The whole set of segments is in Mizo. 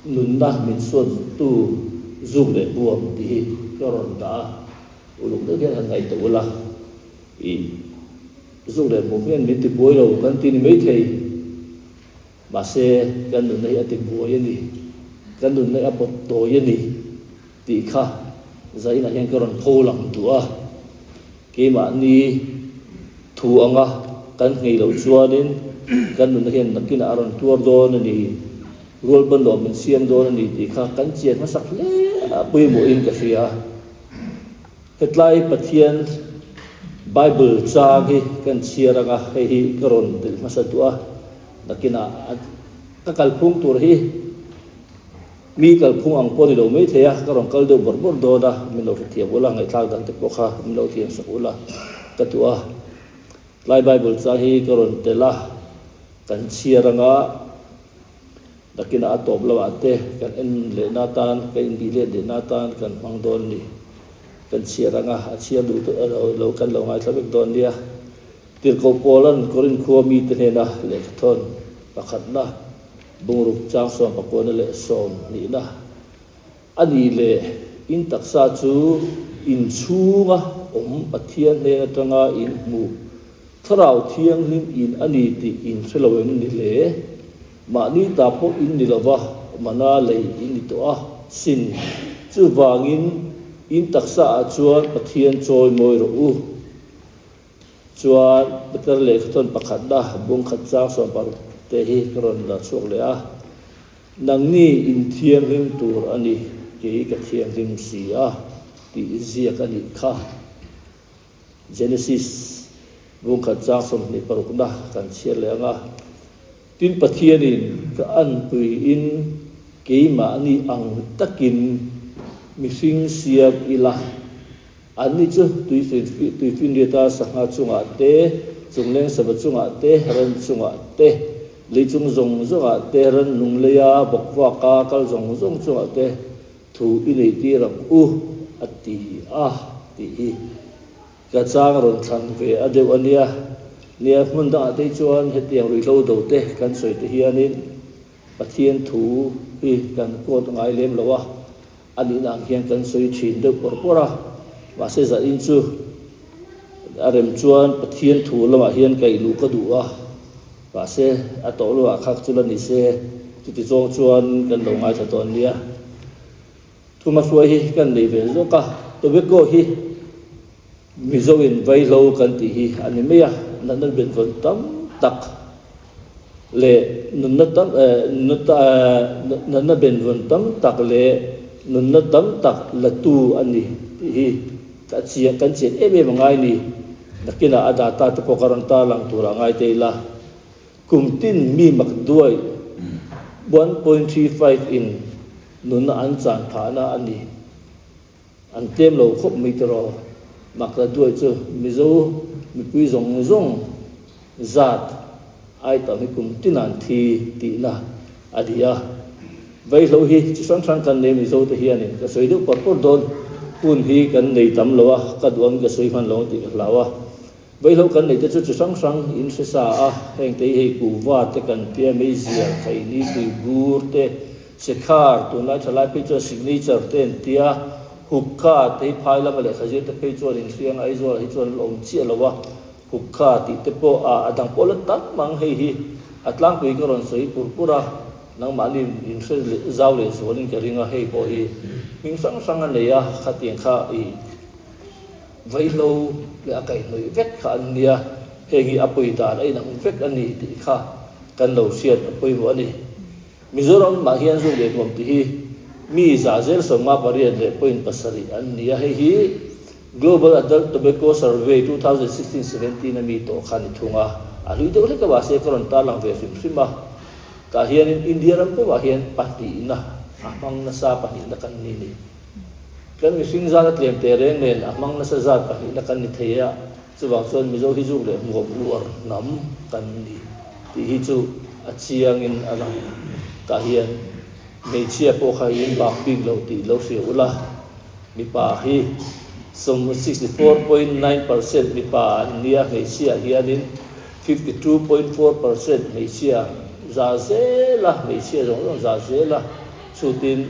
Nunna min suattu zuk leh buam tih hi ka rawn dah a, uluk deuh hian han ngaihtuah ula, ih zuk leh buam hian min ti buai lo kan ti ni maithei, mahse kan nunna hi a ti buai a ni, kan nunna hi a pawt tawi a ni tih kha zainah hian ka rawn pho lang duh a, keimahni thu anga kan nghei loh chuanin kan nunna hian nakinah a rawn tuar dawn a ni. Rual banlo min siam dawn a ni tih kha kan chian hmasak hle a pawimawhin ka hria. Hetlai Pathian Bible chang hi kan chhiar anga hei hi ka rawn telh hmasa duh a, nakinah ka kalphung tur hi mi kalphung ang pawh ni lo mai thei a, ka rawn kal deuh bawrh bawrh dawn a, min lo hrethiam ula, ngaihthlak dan te pawh kha min lo thiam sak ula ka duh a. Tlai Bible chang hi ka rawn telh a, kan chhiar anga nakinah a tawp lamah te kan en lehna atan, kan inbih let lehna atan kan hmang dawn a ni. Kan chhiar anga a chhiar duh lo kan lo ngaithla vek dawn nia. Tirhkoh Paula'n Korinth khua mite hnena lehkhathawn pakhatna, bungruk chang 19 leh 20na, A nih leh, in taksa chu in chhunga awm Pathian hnen atanga in hmuh Thlarau Thianghlim in a ni tih in hre lo em ni le? Mahni ta pawh in ni lova, mana lei in ni tawh a sin. Chuvangin, in taksa ah chuan Pathian chawi mawi rawh u. Chuan Peter lehkhathawn pakhatna bungkhat chang 60 te hi ka rawn la chhuak leh a. Nangni in thianghlim tur a ni, kei ka thianghlim si a, tih ziak a nih kha. Genesis bungkhat chang 26 na kan chhiar leh ang a. Tin, Pathianin ka anpuiin keimahni ang takin mihring siam ila, Anni chu tuifinriata sangha chungah te, chungleng sava chungah te, ran chungah te, lei chung zawng zawngah te, ran nung leia bawkvaka kal zawng zawng chungah te thu i neihtir ang u, a ti a, tih hi ka chang rawn thlan ve a deuh a nia. Nia, hmun dangah te chuan hetiang ruihhlo do te kan sawi te hianin Pathian thu hi kan quote ngai lem lo a, A nihna ang hian kan sawi thin deuh pawr pawr a, mahse zanin chu a rem chuan Pathian thu lamah hian kaih luh ka duh a, mahse a tawh lamah khak chu la ni se, chuti zawng chuan kan lo ngaithla tawn nia. Thuma hruai hi kan nei ve zawk a, tobacco hi Mizo in vaihlo kan tih hi a ni mai a, natna benvawn tam tak leh nunna tam natna benvawn tam tak leh nunna tam tak la tu a ni tih hi ka chian kan chian em em a ngai ni. Nakinah a data te pawh ka rawn tarlang tur a ngai thei la. Kum tin mi mak duai 1.35 in nunna an chan phahna a ni. An tlem lo khawp mai tiraw? Mak la duai chu Mizo mipui zawng zawng zat ai tam hi kum tin an thi tihna a ni a. Vaihlo hi chi hrang hrang kan nei Mizo te hianin ka sawi deuh pawr pawr dawn hun hi kan nei tam lo a, ka duh angin ka sawi hman lo ang tih ka hlau a. Vaihlo kan neih te chu chi hrang hrang in hre sa a, heng te hi hei kuhva te kan tia meizial, khaini, tuibur te, Sekhar, tunlai thalai phei chuan signature te an tia, hukka te hi phai lama lehkha zir te phei chuan inhriang Aizawl ah hi chuan an la awm chiah lo a, hukka tih te pawh a a dang pawh la tam ang hei hi a tlangpui ka rawn sawi pur pur a, nangmahni inhre leh zau leh zualin ka ring a, hei pawh hi hming hrang hrang a nei a, khatiang kha ih vaihlo leh a kaihhnawih vek kha an nia, heng hi a pawi dan a inang vek a ni tih kha kan lo hriat a pawimawh a ni. Mizoram mah hian zuk leh nuam tih hi mi 158.7 an ni a, hei hi Global Adult Tobacco Survey 2016-17 a mi tawh kha a ni thung a, a hlui deuh hlek a mahse ka rawn tarlang ve hrim hrim a, tah hianin India ram pumah hian pahnihna a hmang nasa pahnihna kan ni ni. Kan mihring zat a tlem teh reng nen a hmang nasa zat pahnihna kan ni thei a, Chuvang chuan Mizo hi zuk leh hmuam uar hnam kan ni tih hi chu a chiangin a lang. Tah hian hmeichhia pawh kha in bak bik lo tih lo hria ula, mipa hi 64.9% mipa an nia, hmeichhia hianin 52.4% hmeichhia za zel a, hmeichhia zawng zawng za zel a, chutin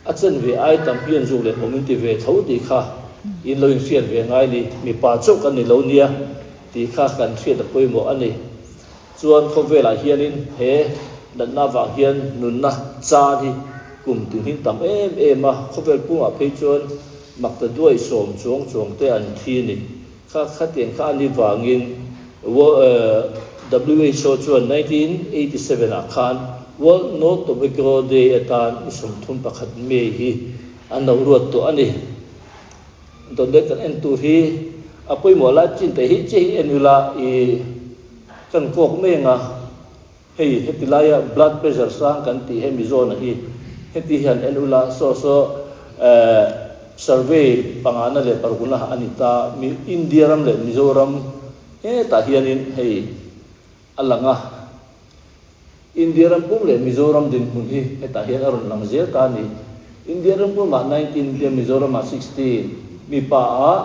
a chen ve ai tam hian zuk leh hmuh min ti ve tho tih kha in lo inhriat ve ngai ni, mipa chauh kan ni lo nia tih kha kan hriat a pawimawh a ni. Chuan khawvelah hianin he natna avang hian nunna chan hi kum tinhin tam em em a, khawvel pumah phei chuan makta duai sawm chuang chuang te an thi a ni. Kha khatiang kha a ni vangin WHO chuan 1987 ah khan World No Tobacco Day atan ni 31 May hi an lo ruat tawh a ni. Dawt kan en tur hi a pawimawh lai chin te hi chiah hi en ila i kan kawk mai anga hei heti laia blood pressure sang kan tih hemi zawn hi heti hian en ula saw saw eh survey pangana leh parukna a ni ta mi India ram leh Mizoram hetah hianin hei a lang a. India ram pum leh Mizoram dinhmun hi hetah hian a rawn lang zel ta a ni. India ram pumah 19 tia Mizoramah 16, mipa ah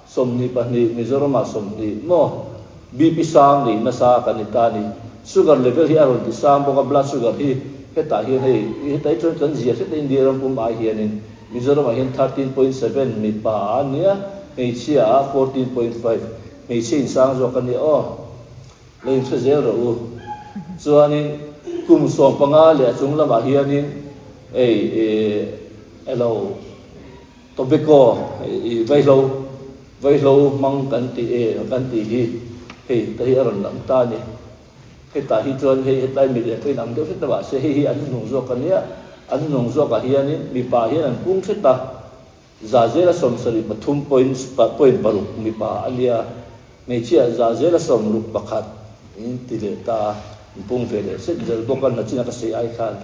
22, Mizoramah 20 maw? BP sang nei nasa kan ni ta a ni. Sugar level hi a rawn ti sang bawk a, blood sugar hi hetah hian hei hetah hi chuan kan zia hret a India ram pum ai hianin Mizoramah hian 13.7 mipa ah a nia, hmeichhia ah 14.5, hmeichhia insang zawk a nia aw. Lo inhre zel rawh u. Chuanin kum 15 leh a chung lamah hianin ei elo tobacco i vaihlo vaihlo hmang kan tih e kan tih hi hei ta hi a rawn lang ta a ni. Hetah hi chuan hei hetlai mit leh pawhin ang deuh hret a mahse hei hi an hnung zawk a nia, an hnung zawkah hianin mipa hian an pung hret a. Zazela 73 point point paruk mipa a nia, hmeichhia Zazela 61 in ti leh ta a, in pung ve leh set zel bawk a, nachina ka sawi ai khan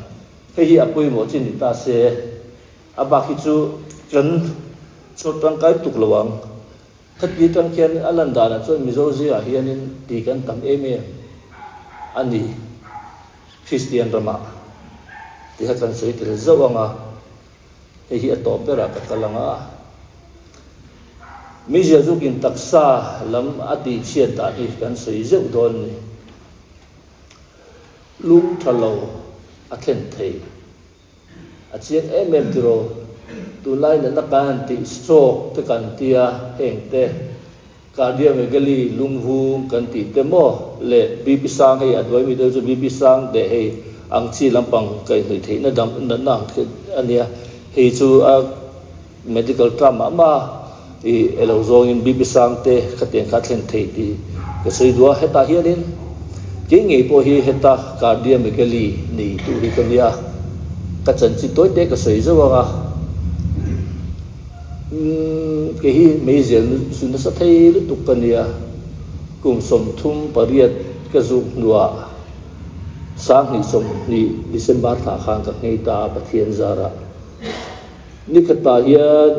hei hi a pawimawh chin ni ta se, a bak hi chu kan chhawr tangkai tuk lo ang. Khati atang khian a lan danah chuan Mizo zingah hianin ti kan tam em em a ni, Kristian ramah tiha kan sawi tel zauh ang a. Hei hi a tawp berah ka kal ang a. Mizia zukin taksa lam a tihchhiat dan hi kan sawi zeuh dawn ni. Lung tha lo a thlen thei. A chiang em em tiraw? Tunlai natna kan han tih stroke te kan tia heng te. Cardiomegaly, lungvung kan tih te maw le BP sang hei a duai mi deuh chu BP sang deh hei ang chi lampang kaihhnawih theihna dang natna ang khi a nia. Hei chu a medical term ah mah i elo zawngin BP sang te khatiang kha a thlen thei tih ka sawi duh a. Hetah hianin kei ngei pawh hi heta cardiomegaly nei tu hi ka nia. Ka chanchin tawi te ka sawi zauh ang a. Umm, kei hi meizel zu nasa thei lutuk ka nia. Kum 38 ka zuk hnuah 2020 December thla khan ka nghei ta a Pathian zarah. Nikhatah hian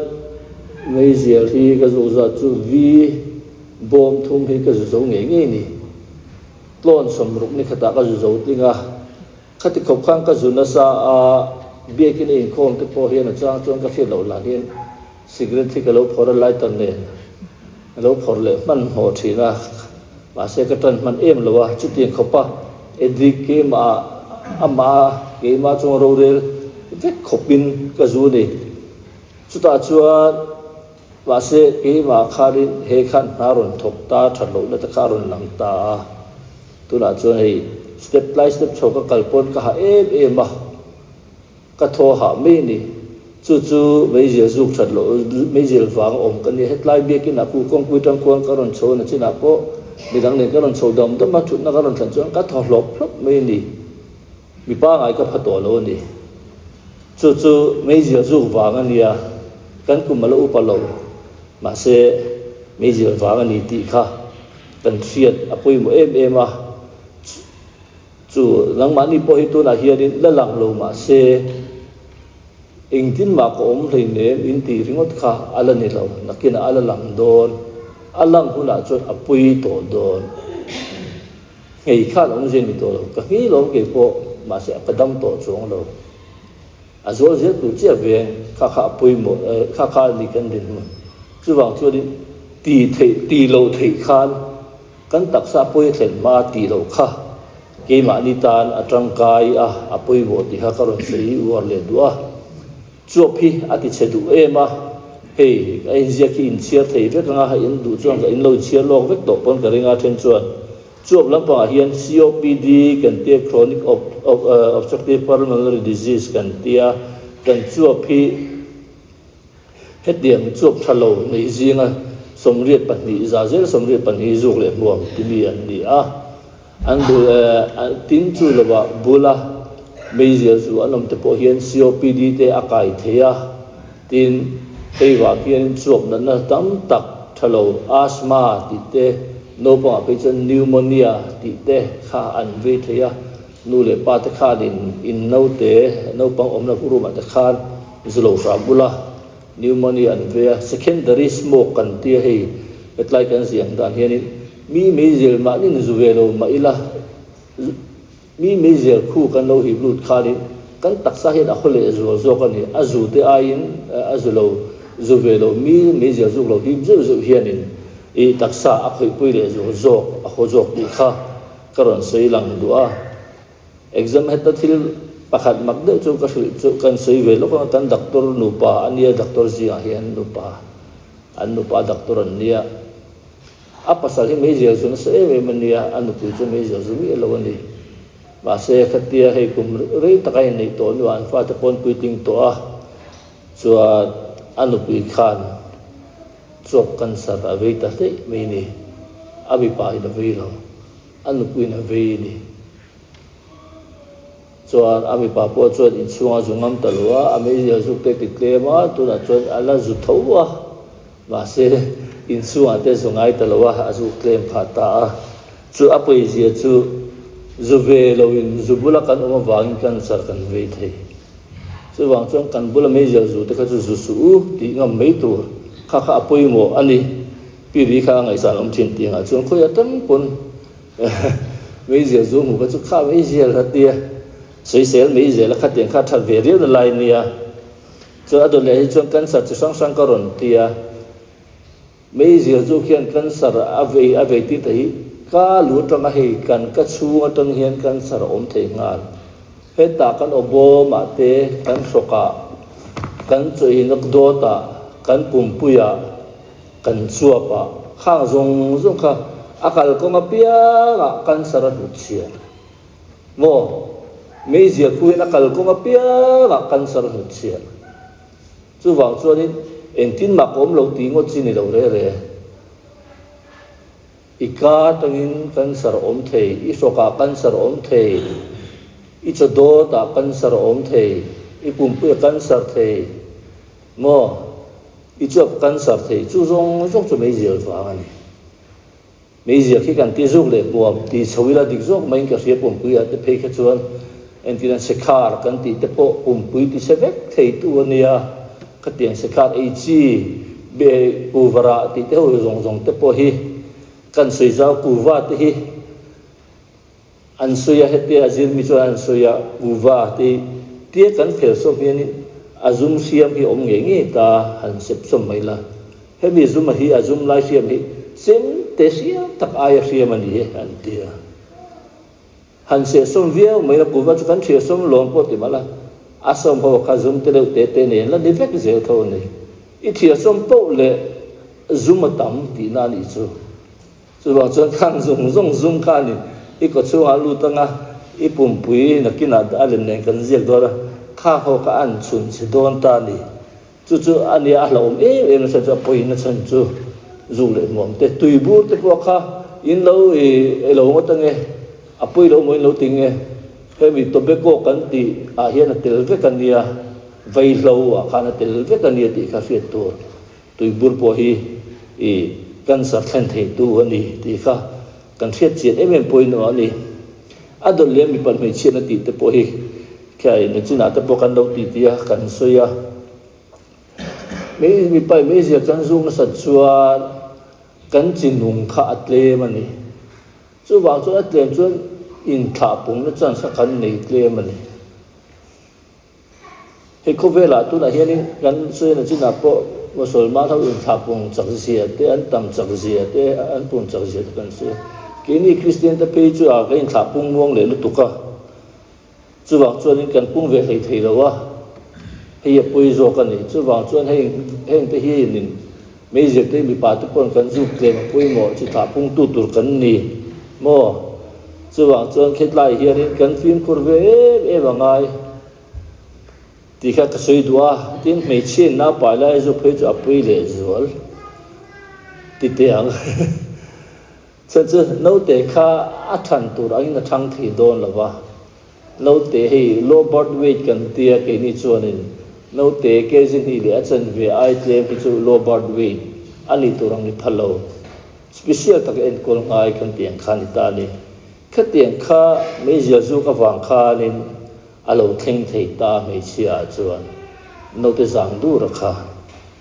meizel hi ka zuk zat chu vi bawm thum hi ka zu zo ngei ngei ni. Tlawn 60 nikhatah ka zu zo tling a. Khati khawp khan ka zu nasa a, biakin a inkhawm te pawh hian a chang chuan ka hriat loh lah hian cigarette hi ka lo phawrh a, lighter nen ka lo phawrh leh hmanhmawh thin a, mahse ka tan hman em lo a, chutiang khawpa addict keimah amah keimah chunga rorel vek khawpin ka zu ni. Chutah chuan mahse keimah khanin he khan hna rawn thawk ta that lohna te kha a rawn lang ta a. Tunah chuan hei step tlai step chho ka kal pawn ka hah em em a, ka thaw hah mai a ni. Chu chu meizial zuk that loh, meizial vang a awm ka nia. Hetlai biakin ah khu kawngpui tang khuan ka rawn chho na chinah pawh midang nen ka rawn chho dam dam a, thutna ka rawn thlan chuan ka thaw hlawp hlawp mai a ni. Mi pangai ka pha tawh lo a ni. Chu chu meizial zuk vang a nia, kan kum a la upa lo, mahse meizial vang a ni tih kha kan hriat a pawimawh em em a. Chu nangmahni pawh hi tunah hianin la lang lo mahse engtin mah ka awm hleinem in tih ringawt kha a la ni lo, nakinah a la lang dawn, a lang hunah chuan a pawi tawh dawn. Nghei khan awmzia ni tawh lo, ka nghei lawm kei pawh, mahse a ka dam tawh chuang lo. A zual zel tur chiah veng kha kha a pawimawh, kha kha a ni kan dinhmun. Chuvang chuanin ti theih, ti loh theih khan kan taksa pawi a thlen hma tih loh kha. keimahni tan a tangkai a, a pawimawh tih kha ka rawn sawi uar leh duh a. Chuap hi a ti chhe duh em a, hei a inziak hi inchhiar thei vek anga in duh chuan ka in lo inchhiar lawk vek tawh pawn ka ring a, then chuan chuap lampangah hian COPD kan tia chronic obstructive pulmonary disease kan tia kan chuap hi Hetiang chuap tha lo nei zinga 82 za zel 82 zuk leh hmuam timi an ni a. An bul tin chu lovah bula meizial zu an awm te pawh hian COPD te a kai thei a. Tin, hei vang hianin chuap natna tam tak tha lo asthma tih te, naupangah phei chuan pneumonia tih te kha an vei thei a. Nu leh pa te khanin in naute naupang awmna room ah te khan zu lo hram ula, pneumonia an vei a, secondary smoke kan tia hei hetlai kan ziah dan hianin mi meizial mahni in zu ve lo mah ila mi meizial khu kan lo hip lut khanin kan taksa hian a haw leh zual zawk a ni, a zu te aiin a zu lo zu ve lo mi meizial zuk lo hip zeuh zeuh hianin i taksa a khawihpui leh zual zawk a haw zawk tih kha Ka rawn sawi lang duh a, exam heta thil pakhat mak deuh chu ka hrilh chu kan sawi ve lawk ang, kan doctor nupa a nia, doctor zingah hian nupa, an nupa doctor an nia, a pasal hi meizial zu nasa em em a nia, a nupui chu meizial zu miah lo a ni, mahse khatia hei kum rei taka inneih tawh hnuah an fate pawn puitling tawh a, chuan a nupui khan Chuap cancer a vei ta hleih mai ni. A mipa in a vei lo. A nupuiin a vei ni. Chuan a mipa pawh chuan inchhung a zu ngam ta lo a, a meizial zuk te ti tlem a, tunah chuan a la zu tho a, mahse inchhungah te zu ngai ta lo a, a zuk tlem phah ta a. Chu a pawizia chu zu ve loin zu bula kan awm avangin cancer kan vei thei. Chuvang chuan kan bula meizial zu te kha chu zu suh u tih ngam mai tur kha kha a pawimawh a ni. Piri kha a ngaihsan awm thin tih angah chuan khawiah tam pawn meizial zu hmuh kha chu kha meizial a tia sawisel meizial a khatiang kha a that ve riau na lai nia. Chuan a dawt leh hi chuan cancer chi hrang hrang ka rawn tia. Meizial chu khian cancer a vei a vei tir ta hi ka lu atanga hei kan ka chhung atang hian cancer a awm thei nghal. Hetah kan aw bawmah te, kan hrawkah, kan chawinawk dawtah, kan pumpuiah, kan chuapah khang zawng zawng kha a kalkawng apiangah cancer a hnut chhiar. Maw? Meizial khu hian a kalkawng apiangah cancer a hnut chhiar. Chuvang chuanin engtin mah ka awm lo tih ngawt chi ni lo re re. I ka atangin cancer a awm thei, i hrawkah cancer a awm thei, i chaw dawtah cancer a awm thei, i pumpui a cancer thei maw, i chuap cancer thei, chu zawng zawng chu meizial vang a ni. Meizial khi kan ti zuk leh hmuam ti chho ila dik zawk maiin ka hria pumpui ah te phei kha chuan entirna sekhar kan tih te pawh pumpui ti chhe vek thei tu a nia, khatiang sekhar ei chi be kuvarah tih te ho zawng zawng te pawh hi kan sawi zau kuva te hi An sawi a, hetia a zirmi chuan an sawi a, kuva te tia kan phel sawm hianin a zum hriam hi a awm ngei ngei ta, han sep sawm mai la. Hemi zuma hi a zum lai hriam hi chem te hriam tak aia hriam a ni e, an ti a. Han seh sawm viau mai la, kuva chu kan hria sawm lawm pawh ti mah la, a sawm ho kha zum te deuh te te nen la ni vek zel tho a ni. I thia sawm poh leh zum a tam tihna a nih chu. Chuvang chuan khang zawng zawng zum kha a ni. I kaw chhungah a lut anga, i pumpui nakinah a lem nen kan ziak dawn a, khang ho kha an chhun chhe dawn ta a ni. Chu chu a nia a hlauhawm em em nachhan chu a pawi nachhan chu zuk leh nuam te, tui bur te pawh kha in lo i lo ngawt ange, a pawi lo maw in lo ti nge, hemi tobacco kan tih ah hian a tel vek a nia, vaihlo ah khan a tel vek a nia tih kha hriat tur. Tuibur pawh hi i cancer thlen theitu a ni tih kha kan hriat chian em em pawhin a ni. A dawlh leh mipa hmeichhiatna tih te pawh hi khiai nachinah te pawh kan lo ti ti a, kan sawi a. Mipa hmeichhia kan zuk nasat chuan kan chi nung kha a tlem a ni. Chuvang chuan a tlem chuan inthlah pungna chance kha kan nei tlem a ni. Hei khawvelah tunah hianin kan sawi chinah pawh Mosolman ho inthlah pung chak zia te, an tam chak zia te, an pun chak zia te kan sawi a. Keini Kristian te phei chu a kan inthlah pung muang leh lutuk a, chuvang chuanin kan pung ve hlei thei lo a, hei a pawi zawk a ni. Chuvang chuan hei heng te hianin meizial te mipa te pawn kan zuk tlem a pawimawh chi thlah pung tu tur kan ni maw? Chuvang chuan khetlai hianin kan fimkhur ve em em a ngai. Tih kha ka sawi duh a, tin hmeichhia in naupai lai zu phei chu a pui leh zual ti teh ang. Chhan chu naute kha a than tur angin a thang thei dawn lo va, naute hei low birth weight kan tia keini chuanin naute kg hnih leh a chanve ai tlem hi chu low birth weight a ni tur ang ni pha lo. Special taka enkawl ngai kan tih ang kha a ni ta a ni. Khatiang kha meizial zuk avang khanin A lo thleng thei ta hmeichhia ah chuan naute zang dur a kha.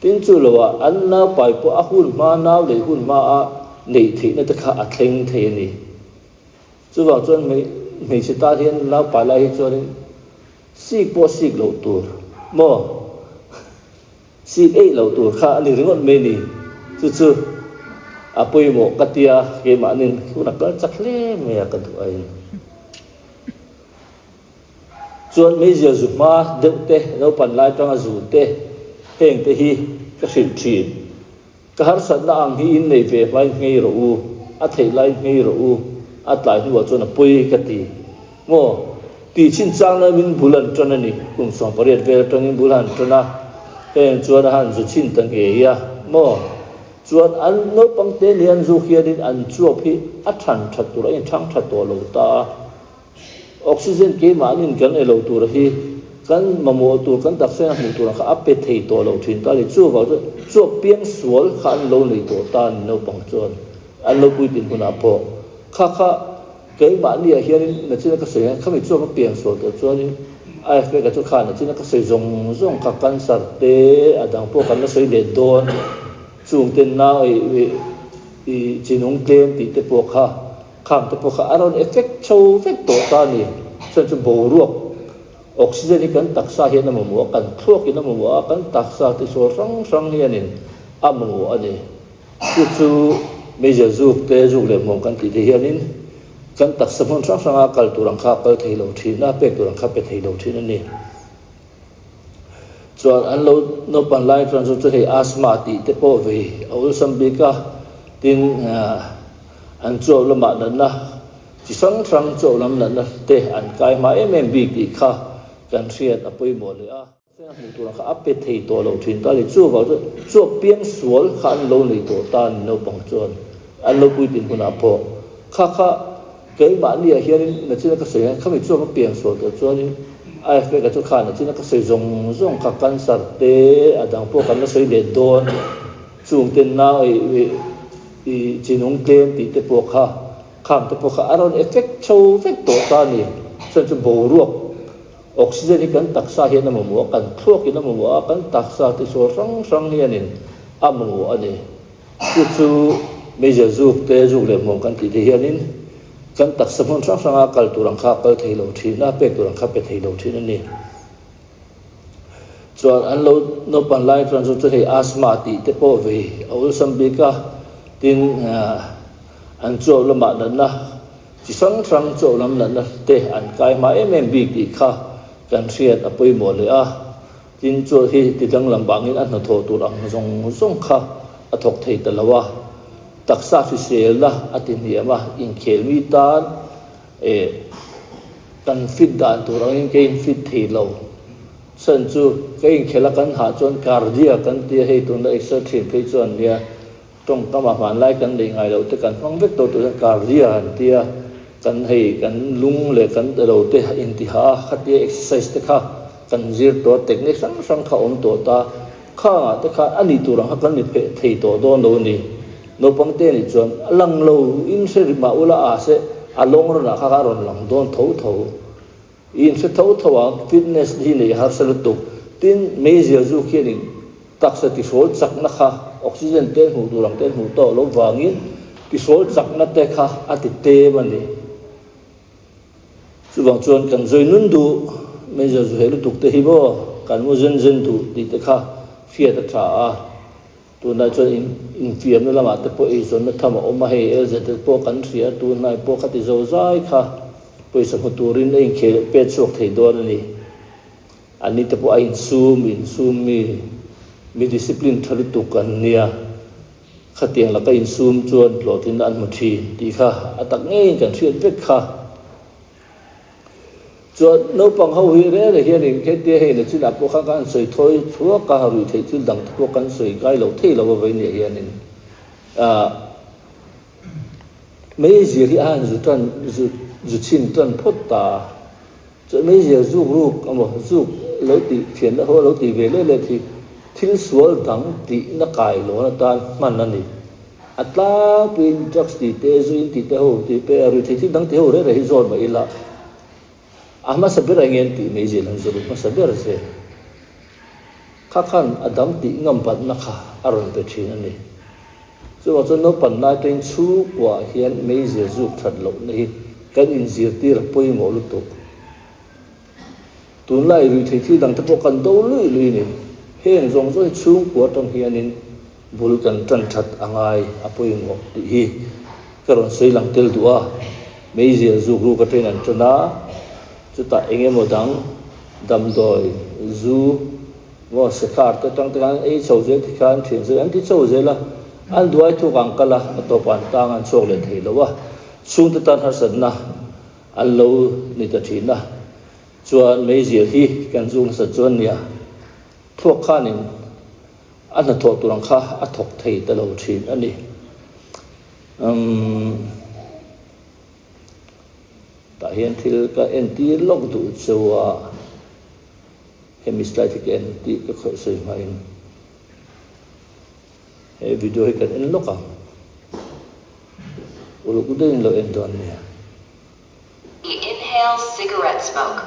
Tin chu lo ah an nau pai pawh a hun hma nau lei hun hma a neih theihna te kha a thleng thei a ni. Chuvang chuan hmeichhe tan hian nau pai lai hi chuanin sik pawh sik loh tur maw? Sik eih loh tur kha a ni ringawt mai ni. Chu chu a pawimawh ka tia keimahnin hun a kal chak hle mai a ka duh ain. Chuan meizial zu hma deuh te, naupan lai tanga zu te, heng te hi ka hrilh thin. Ka harsatna ang hi in nei ve hmain nghei rawh u, a theih laiin nghei rawh u, a tlai hnuah chuan a pawi ka ti. Maw? Tih chhin chang lai min bul an tan a ni, kum 18 vel atangin bul han tan a, heng chuan a han zu chhin ta ngei a, maw? Chuan an naupang te lian zuk hianin an chuap hi a than that tur a inthang tha tawh lo ta a. Oxygen keimahnin kan ei lo tur hi kan mamawh tur kan taksa in a hmuh tur ang kha a pe thei tawh lo thin ta a ni. Chuvang chuan chuap piang sual kha an lo nei tawh ta a ni naupang chuan an lo puitlin hunah pawh kha kha keimahni ah hianin nachina ka sawi ang khami chuap a piang sual tawh chuanin a effect ah chu kha nachina ka sawi zawng zawng kha cancer te a dang pawh kan la sawi leh dawn chung te nau i chinung tlem tih te pawh kha Khang te pawh kha a rawn effect chho vek tawh ta a ni. Chuan chu boruak, oxygen hi kan taksa hian a mamawh a, kan thluak in a mamawh a, kan taksa te sawl hrang hrang hianin a mamawh a ni. Chu chu meizial zuk te, zuk leh hmuam kan tih te hianin kan taksa hmun hrang hranga kal tur ang kha a kal thei lo thin a, pek tur ang kha pe thei lo thin a ni. Chuan an lo naupan lai chuan chu chu hei asthma tih te pawh vei a awlsam bik a, tin an chuau lamah natna chi hrang hrang chuau lam natna te an kai hma em em bik tih kha kan hriat a pawimawh leh a. A hmuh tur ang kha a pe thei tawh lo thin ta a ni. Chuvang chuan chuap piang sual kha an lo nei tawh ta a ni naupang chuan an lo puitlin hunah pawh kha kha Keimahni ah hianin nachina ka sawi ang, khami chuak a piang sual tawh chuanin a effect ah chu kha nachina ka sawi zawng zawng kha cancer te a dang pawh kan la sawi leh dawn, chung te nau i chinung tlem tih te pawh kha khang te pawh kha a rawn effect chho vek tawh ta a ni. Chuan chu boruak oxygen hi kan taksa hian a mamawh a, kan thluak in a mamawh a, kan taksa te sawl hrang hrang hianin a mamawh a ni. Chu chu meizial zuk te, zuk leh hmuam kan tih te hianin kan taksa hmun hrang hranga kal tur ang kha a kal thei lo thin a, pek tur ang kha pe thei lo thin a ni. Chuan an lo naupan lai chuan chu chu hei asthma tih te pawh vei a awlsam bik a, tin an chuau lamah natna chi hrang hrang chuau lam natna te an kai hma em em bik tih kha kan hriat a pawimawh leh a. Tin, chu hi ti danglam vangin a hnathawh tur ang zawng zawng kha a thawk thei ta lo a, taksa hriselna a ti hniam a, inkhel mi tan eh kan fit dan tur angin ka infit thei lo. Chhan chu ka inkhel a kan hah chuan cardia kan tia hei tuna exer thin phei chuan nia Tawngkam ah hmanlai kan neih ngai loh te kan hmang vek tawh tur hian cardia han tia kan hei kan lung leh kan ro te intiha a khatia exercise te kha kan zir tawh a technique hrang hrang kha awm tawh ta khangah te khan a nih tur ang kha kan ni pheh thei tawh dawn lo a ni. Naupang te nih chuan a lang lo in hre ri mah ula a se a long run ah kha kha a rawn lang dawn tho tho. I inhre tho tho a, fitness hi neih harsa lutuk. Tin, meizial zu khianin taksa tihrawl chakna kha oxygen te hmuh tur ang te hmuh tawh loh vangin tihrawl chakna te kha a ti tlem a ni. Chuvang chuan kan zawi nun duh, meizial zu heh lutuk te hi maw kan mu zen zen duh tih te kha hriat a tha a. Tunah chuan in infiamna lamah te pawh eizawnna tham a awm a, hei LZ te pawh kan hria, tunhnai pawh kha ti zo zai kha pawisa hmu turin a inkhel pet chhuak thei dawn a ni. Anni te pawh a insum, insum mi, mi discipline tha lutuk an nia, khatiang laka insum chuan hlawhtlinna an hmu thin tih kha a tak ngeiin kan hriat vek kha. Chuan naupang ho hi reng reng hianin hetia hei na chinah pawh khan kan sawi thawi thuak a, ruih theih thil dang te pawh kan sawi ngai lo thei lo a vawinia hianin ah meizial hi a han zu tan zu zu chhin tan phawt ta a, chuan meizial zuk ruk emaw zuk lo tih thianna ho lo tih ve leh leh hi thil sual dang tihna kai lawn atan hman a ni. A tlangpuiin drugs tih te, zu in tih te ho tih te, ruihtheih thil dang tih ho reng reng hi zawn mah ila a hmasa ber eng nge an tih mai zel an zawrh hmasa ber zel. Kha khan a dang tih ngam batna kha a rawn pe thin a ni. Chuvang chuan naupan lai atangin chhungkuaah hian meizial zuk that lohna hi kan inzirtir a pawimawh lutuk. Tunlai ruihtheih thil dang te pawh kan do luih luih a ni. Heng zawng zawng hi chhungkua atang hianin bul kan tan that a ngai a pawimawh tih hi ka rawn sawi lang tel duh a. Meizial zuk ruk atangin an tan a, chutah eng emaw dang damdawi, zu maw sekhar te atang te khan an ei chho zel ti khan thian zel an ti chho zel a, an duai thuk ang kal a, a tawpah an tang an chhuak leh thei lo a, chhungte tan harsatna An lo ni ta thin a, chuan meizial hi kan zu hmasa chuan nia, thluak khanin a hnathawh tur ang kha a thawk thei ta lo thin a ni. Umm, tah hian thil ka entir lawk duh cheu a, hemi slide hi ka en tih ka khawih sawi hmain he video hi kan en lawk ang. Uluk deuhin lo en dawn nia. He inhales cigarette smoke.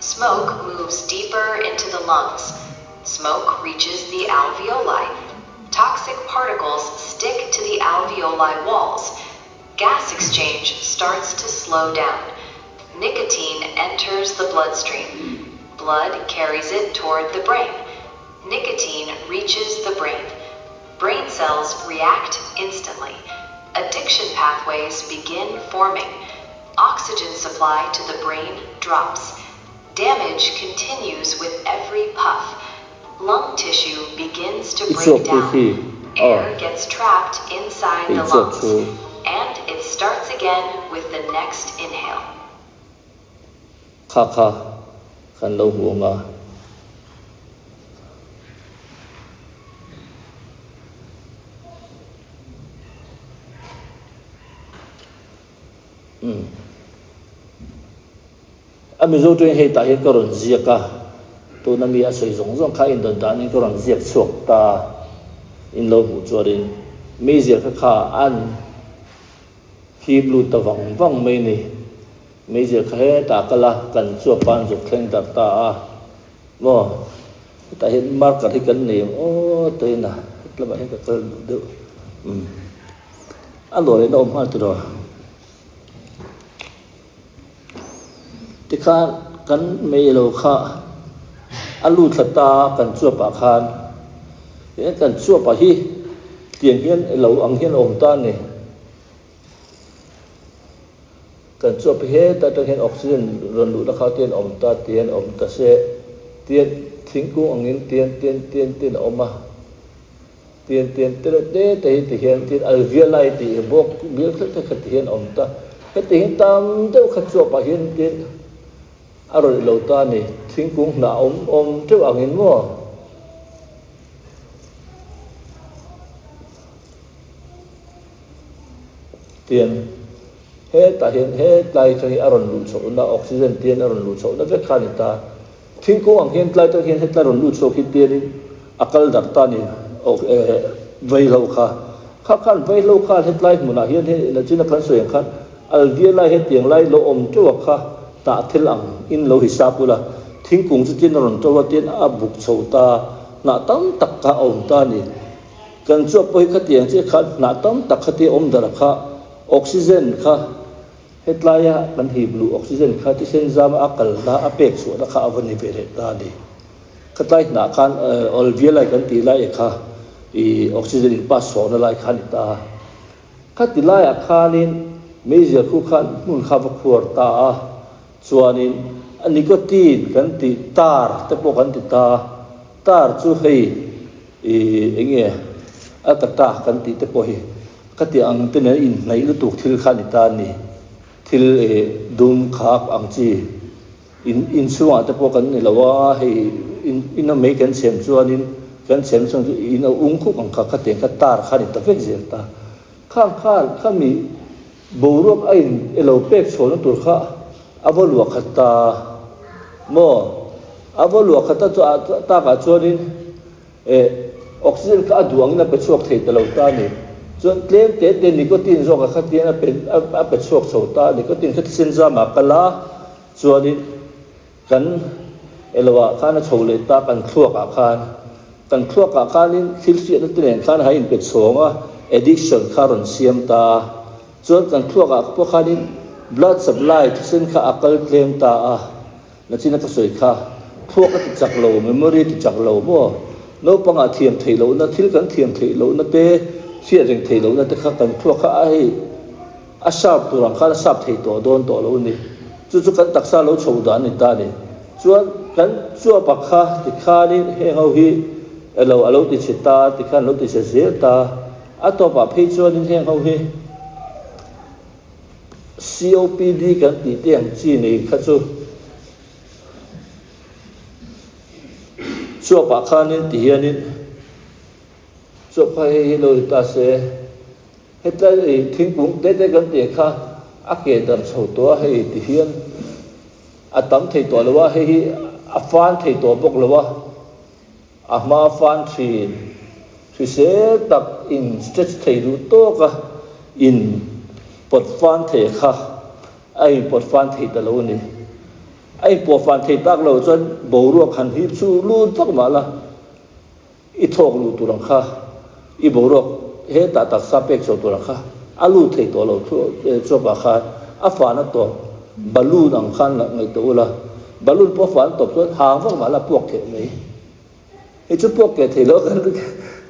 Smoke moves deeper into the lungs. Smoke reaches the alveoli. Toxic particles stick to the alveoli walls. Gas exchange starts to slow down. Nicotine enters the bloodstream. Blood carries it toward the brain. Nicotine reaches the brain. Brain cells react instantly. Addiction pathways begin forming. Oxygen supply to the brain drops. Damage continues with every puff. Lung tissue begins to I break chuak tu down. khi aw Air gets trapped inside hei the chuak lungs, chu. and it starts again with the next inhale. Kha kha kan lo hmu ang a. Umm. A Mizo tawngin hei tah hian ka rawn ziak a, tuna mi a sawi zawng zawng kha indawt danin ka rawn ziak chhuak ta in lo hmuh chuanin meizial kha kha an hip lut ta vang vang mai a ni. Meizial kha hetah kal a, kan chuap a an zuk thleng darh ta a maw, hetah hian marker hi kan nei ang aw tiin a hetlamah hian ka kal duh deuh umm a lawr in a awm nghal tiraw tikhan kan mei lo kha a lut thla ta a kan chuap ah khan tihian kan chuap ah hi tiang hian ilo ang hian a awm ta a ni. Kan chuap hi heta atang hian oxygen rawn luhna kha tian awm ta tian awm ta se tian thingkung angin tian tian tian tian a awm a tian tian te reuh te te hi ti hian tin alveoli tih hi bawk bial khat khat khat ti hian awm ta heti hian tam deuh kha chuap ah hian tin a rawn ilo ta a ni thingkung hnah awm awm teuh angin maw. Tian hetah hian hetlai atang hi a rawn luh chhohna oxygen tian a rawn luh chhohna vek kha a ni ta. Thingkung ang hian tlai atang hian hetlai rawn luh chhuak hi tianin a kal darh ta a ni vaihlo kha. Kha khan vaihlo khan hetlai hmunah hian hei nachina kan sawi ang khan alveoli hetiang lai lo awm teuh a kha tah thil ang in lo hisap ula thingkung chu tian a rawn to a tian a buk chho ta hnah tam tak kha a awm ta a ni. Kan chuak pawh hi khatiang chiah khan hnah tam tak khatia awm darh kha oxygen kha hetlaia kan hip luh oxygen kha thisen zama a kalna a pek chhuahna kha a va ni ve leh ta a ni. Khatlai hnah khan alveoli kan tih lai e kha. I oxygen in pass chhuahna lai kha a ni ta. Khati laiah khanin meizial khu khan hmun kha va khuar ta a, chuanin a nicotine kan tih tar te pawh kan ti ta, tar chu hei i eng nge a tata kan tih te pawh hi khati ang te nen inhnaih lutuk thil kha a ni ta a ni, thil i dum khak ang chi. In inchhungah te pawh kan ni lo a, hei in ina mei kan chhem chuanin kan chhem chhung chu in a ung khuk ang kha khatiang kha tar kha a ni ta vek zel ta. Khang khan khami boruak a in elo pek chhuahna tur kha a va luah khat ta maw? A va luah khat ta chu a takah chuanin eh oxygen kha a duh angin a pe chhuak thei ta lo ta a ni. Chuan tlem te te nicotine zawkah khatiang a pe a pe chhuak chho ta a, nicotine kha thisen zamah a kal a. Chuanin kan eloah khan a chho leh ta kan thluakah khan, kan thluakah khanin thil hriatna te nen khan a inpe chhawng a, addiction kha a rawn siam ta a. Chuan kan thluakah pawh khanin blood supply thisen kha a kal tlem ta a, nachina ka sawi kha thluak a ti chak lo, memory a ti chak lo maw? Naupangah thiam theih lohna, thil kan thiam theih lohna te, hriat reng theih lohna te kha kan thluak kha a hei, A sap tur ang khan a sap thei tawh dawn tawh lo a ni. Chu chu kan taksa lo chho dan a ni ta a ni. Chuan kan chuapa kha tikhanin heng ho hi elo a lo ti chhe ta tikhan a lo ti chhe zel ta. A tawpah phei chuanin heng ho hi COPD kan tih te ang chi nei kha chu chuapah khanin tihianin chuap kha hei hi lo ni ta se. Hetlai ei thingkung te te kan tih kha a ke darh chho tawh a, hei ti hian a tam thei tawh lo a, hei hi a fan thei tawh bawk lo a, a hma fan thin hrisel tak in stretch thei duh tawk a in pawt fan thei kha a in pawt fan thei ta lo a ni. A in pawh fan thei tak lo chuan boruak han hip chu lut vak mah la. I thawk luh tur ang kha, i boruak hetah taksa pek chho tur ang kha a lut thei tawh lo chuapah khan a fan a tawp balloon ang khan ngaihtuah ula, balloon pawh a fan tawp chuan hang vak mah la a puak keh mai. Hei chu puak keh thei lo kan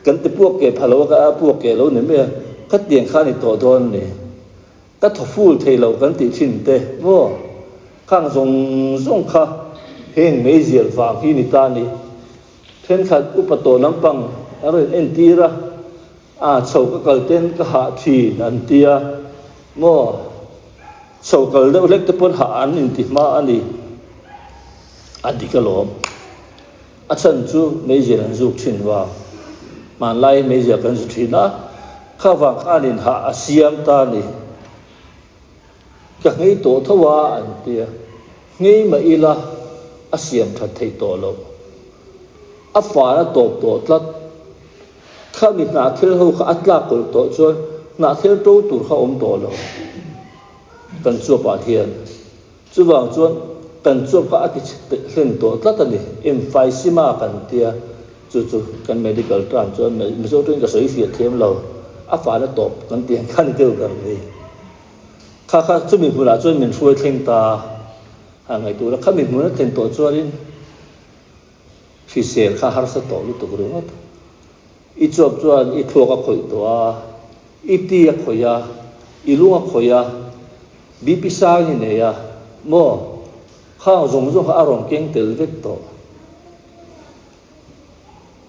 kan ti puak keh pha lo a, a puak keh lo ni mai a, khatiang khan i tawh dawn a ni. Ka thaw ful thei lo kan tih thin te maw? Khang zawng zawng kha heng meizial vang hi ni ta ni. Thenkhat upa tawh lampang a rawn entir a, a chho ka kal ten ka hah thin an ti a maw? Chho kal deuh hlek te pawn hah an inti hma a ni. A dik alawm. A chhan chu meizial an zuk thin vang. Hmanlaiin meizial kan zu thin a, kha vang khanin hah a siam ta a ni. Ka nghei tawh tho a an ti a, nghei mah ila a siam that theih tawh loh. A fan a tawp tawh tlat. Khami hnahthel ho kha a tlak kawlh tawh chuan hnahthel to tur kha awm tawh lo kan chuapah hian. Chuvang chuan kan chuap kha a ti chhe hlen tawh tlat a ni. Emphysema kan tia, chu chu kan medical term chuan Mizo tawngin ka sawi fiah thiam lo, a fan a tawp kan tih ang kha ni deuh ber mai. Kha kha chumi hmunah chuan min hruai thleng ta a ngaih tur a, khami hmun a thlen tawh chuanin hrisel kha harsa tawh lutuk ringawt. I chuap chuan i thluak a khawih tawh a, i ti a khawih a, i lung a khawih a, BP sang i nei a, maw? Khang zawng zawng kha a rawn keng tel vek tawh.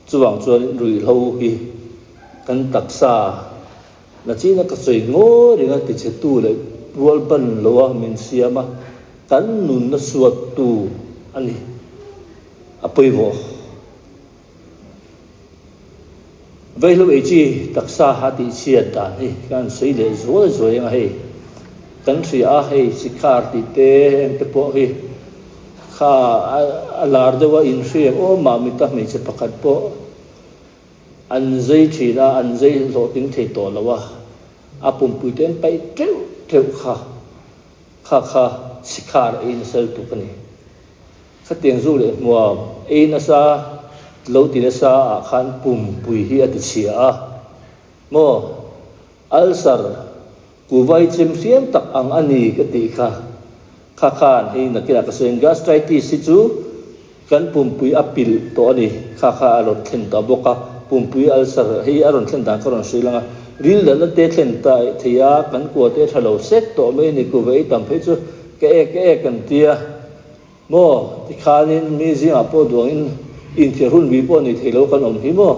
Chuvang chuan ruihhlo hi kan taksa nachina ka sawi ngawi ringa tichhetu leh rual ban loa min siam a, kan nunna suattu a ni. A pawimawh. Vaihlo ei chi taksa ha tih chhiat dan hi kan sawi leh zuai zuai ang a hei. Kan hria a hei sikhar tih te heng te pawh hi kha a lar deuh a inhriak awm mah mita hmeichhe pakhat pawh an zai thin a an zai hlawhtling thei tawh lo a a pumpui te an paih teuh teuh kha kha kha sikhar ei nasa lutuk a ni. Khatiang zu leh hmuam ei nasa lo ti nasa ah khan pumpui hi a ti chhia a maw? Ulcer kuvai chem hriam tak ang a ni ka tih kha. Kha khan hei nakinah ka sawi ang gastritis hi chu kan pumpui a pilh tawh a ni. Kha kha a rawn thlen tawh bawk a. Pumpui ulcer hei a rawn thlen dan ka rawn hrilh ang a, ril dahna te thlen ta thei a, kan kua te tha lo sek tawh mai a ni, kuva ei tam phei chu ka ek ka ek an tia maw, tikhanin mi zingah pawh duangin inthiar hun bi pawh nei thei lo kan awm hi maw,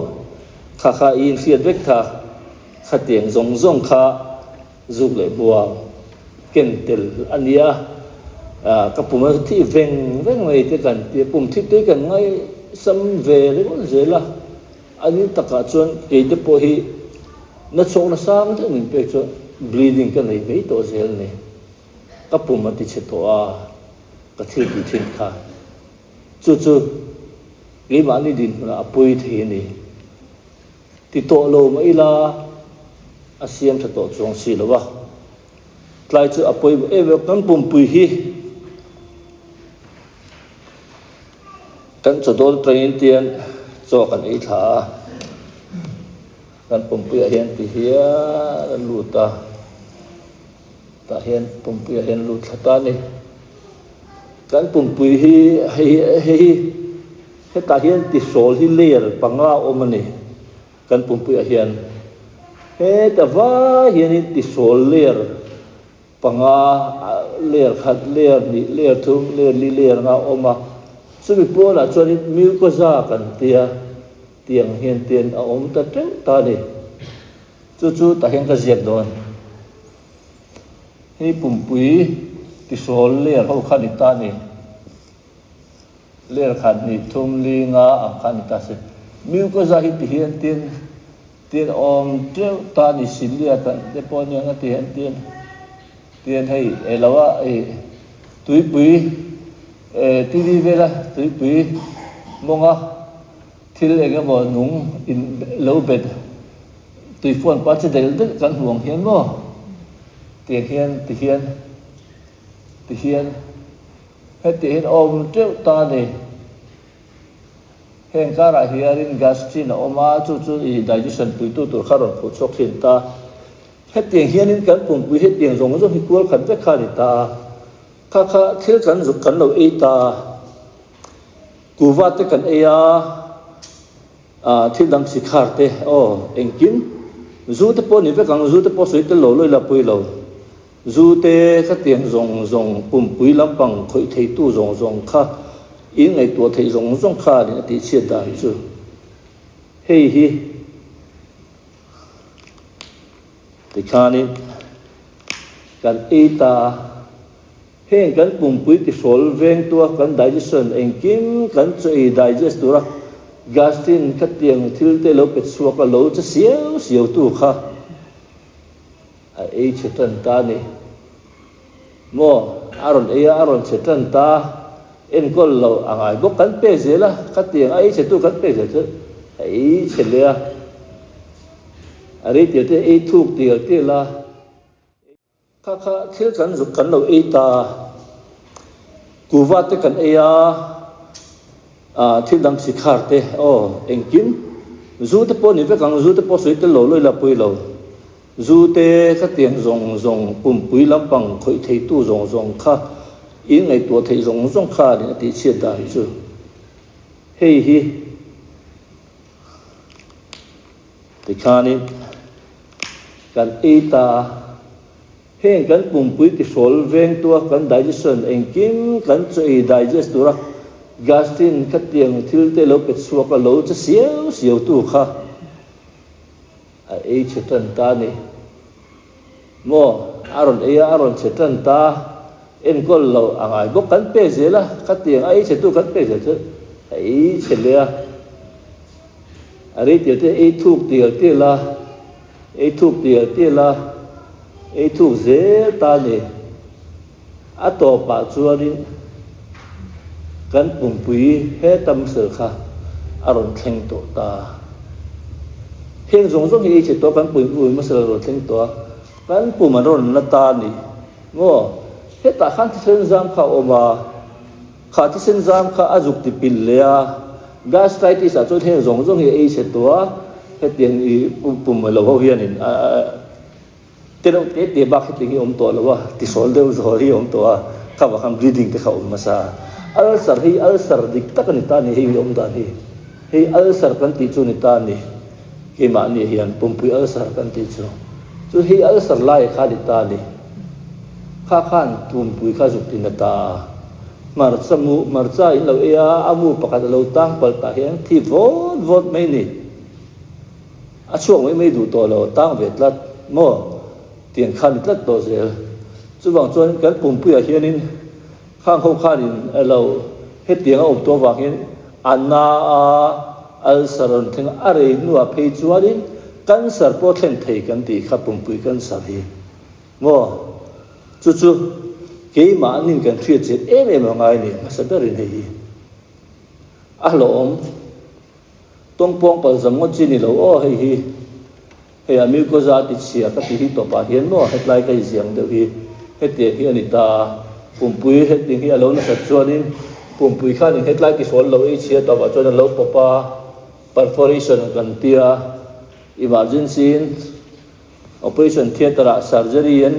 kha kha i inhriat vek kha, khatiang zawng zawng kha zuk leh buang ken tel a nia, ka pum a thih veng veng mai te kan tia, pum thih te kan ngaihsam ve ringawt zel a, a ni takah chuan kei te pawh hi na chhawk na sang deuh min pek chuan bleeding ka nei mai tawh zel a ni, ka pum a ti chhe tawh a, ka thil tih thin kha chu chu keimahni dinhmunah a pawi thei a ni. Ti tawh lo mah ila a siam tha tawh chuang si lo a, tlai chu a pawimawh em em a, kan pumpui hi kan chaw dawn atangin tian chaw kan ei thla a, kan pumpuiah hian ti hian a lut a, tah hian pumpuiah hian a lut thla ta a ni. Kan pumpui hi hei hei hi. Hetah hian tisawl hi layer panga awm a ni. Kan pumpuiah hian heta vai hianin tisawl layer panga, layer khat, layer hnih, layer thum, layer li, layer nga a awm a. Chumi pawnah chuanin mucosa kan tia tiang hian tian a awm ta teuh ta a ni. Chu chu tah hian ka ziak dawn. Hei pumpui tisawl layer ho kha a ni ta a ni. Ler khat hnih thum li nga ang kha a ni ta si. Mucosa hi ti hian tin tin awm teuh ta a ni silia kan te pawh aniang a ti hian tin tin hei eh lo a ih tuipui eh TV vela tuipui mawnga thil eng emaw nung in lo bet tuifuan pa che del del kan hmu ang hian maw tiang hian ti hian ti hian. Heti hian awm teuh ta a ni. Heng karah hianin gastrin a awm a, chu chu i digestion puitu tur kha rawn phuh chhuak thin ta. Hetiang hianin kan pumpui hetiang zawng zawng hi kual khat vek kha a ni ta a. Kha kha thil kan zuk kan lo ei ta a. Kuva te kan ei a, thil dang sikhar te, aw engkim zu te pawh a ni vek ang, zu te pawh sawi tel lo lawih la pawi lo. Zu te ka tiang zawng zawng pumpui lampang khawih theitu zawng zawng kha in ngaihtuah theih zawng zawng kha a ni a tih chhiat dan chu hei hi tikhanin kan ei ta a, heng kan pumpui tihrawl vengtua kan digestion engkim kan chaw ei digest tura gastrin ka tiang thil te lo pe chhuak a lo che siau siau tu kha. A ei chhe tan ta a ni. Maw? A rawn ei a, a rawn chhe tan ta. Enkawl lo a ngai bawk. Kan pe zel a, khatiang a ei chhe tu kan pe zel chu a ei chhe leh a. A rei tir te ei thuk tial tial a. Kha kha thil kan zuk kan lo ei ta. Kuva te kan ei a. Thil dang sikhar te aw engkim zu te pawh ni vek ang, zu te pawh sawi tel lo lawih la pawi lo. Zu te ka tiang zawng zawng pumpui lampang khawih theitu zawng zawng kha in ngaihtuah theih zawng zawng kha a ni a tih chhiat dan chu hei hi tikhanin kan ei ta a. Heng kan pumpui tihrawl vengtua kan digestion engkim kan chaw ei digest tura gastrin khatiang thil te lo pe chhuak a lo che siau siau tu kha a ei chhe tan ta a ni. Maw a rawn ei a, a rawn chhe tan ta, enkawl lo a ngai bawk kan pe zel a, khatiang a ei chhe tu kan pe zel chu a ei chhe leh a, a rei tir te ei thuk tial tial a. Ei thuk tial tial a, ei thuk zel ta a ni. A tawpah chuanin kan pumpui heta muscle kha a rawn thleng tawh ta. Heng zawng zawng hi ei chhe tawh a, kan pumpui muscle a rawn thleng tawh a, kan pum an rawn la ta a ni. Maw? Hetah khan thisen zam kha a awm a, kha thisen zam kha a zuk ti pil leh a, gastritis ah chuan heng zawng zawng hi ei chhe tawh a, hetiang i pum lo ho hianin te deuh te te bak hetiang hi a awm tawh lo a, tisawl deuh zawh hi a awm tawh a, kha vang khan bleeding te kha a awm hmasa a. Ulcer hi ulcer dik tak a ni ta a ni hei awm dan hi, hei ulcer kan tih chu a ni ta a ni. Keimahni hian pumpui ulcer kan tih chu, chu hi ulcer lai kha a ni ta a ni. Kha khan pumpui kha zuk tin a ta a. Hmarcha mu, hmarcha in lo ei a, a mu pakhat a lo tang palh tah hian thi vawt vawt mai ni. A chhuak mai mai duh tawh lo, a tang ve tlat maw? Tiang kha ni tlat tawh zel. Chuvang chuan kan pumpuiah hianin khang ho khanin a lo hetiang a awm tawh avang hian a na a, ulcer rawn thleng a, a rei hnuah phei chuanin cancer pawh thlen thei kan tih kha pumpui cancer hi maw? Chu chu keimahnin kan hriat chian em em a ngai a ni hmasa berin hei hi a hlawhawm. Tawngpawng palzam ngawt chi ni lo aw hei hi. Hei a mucosa a ti chhia ka ti hi tawpah hian maw hetlai ka inziang deuh hi hetiang hi a ni ta. Pumpui hetiang hi a lo nasat chuanin pumpui khanin hetlai ti hrawl lo ei chhia tawpah chuan a lo pawp a, perforation kan tia emergency in Operation theatre ah surgery an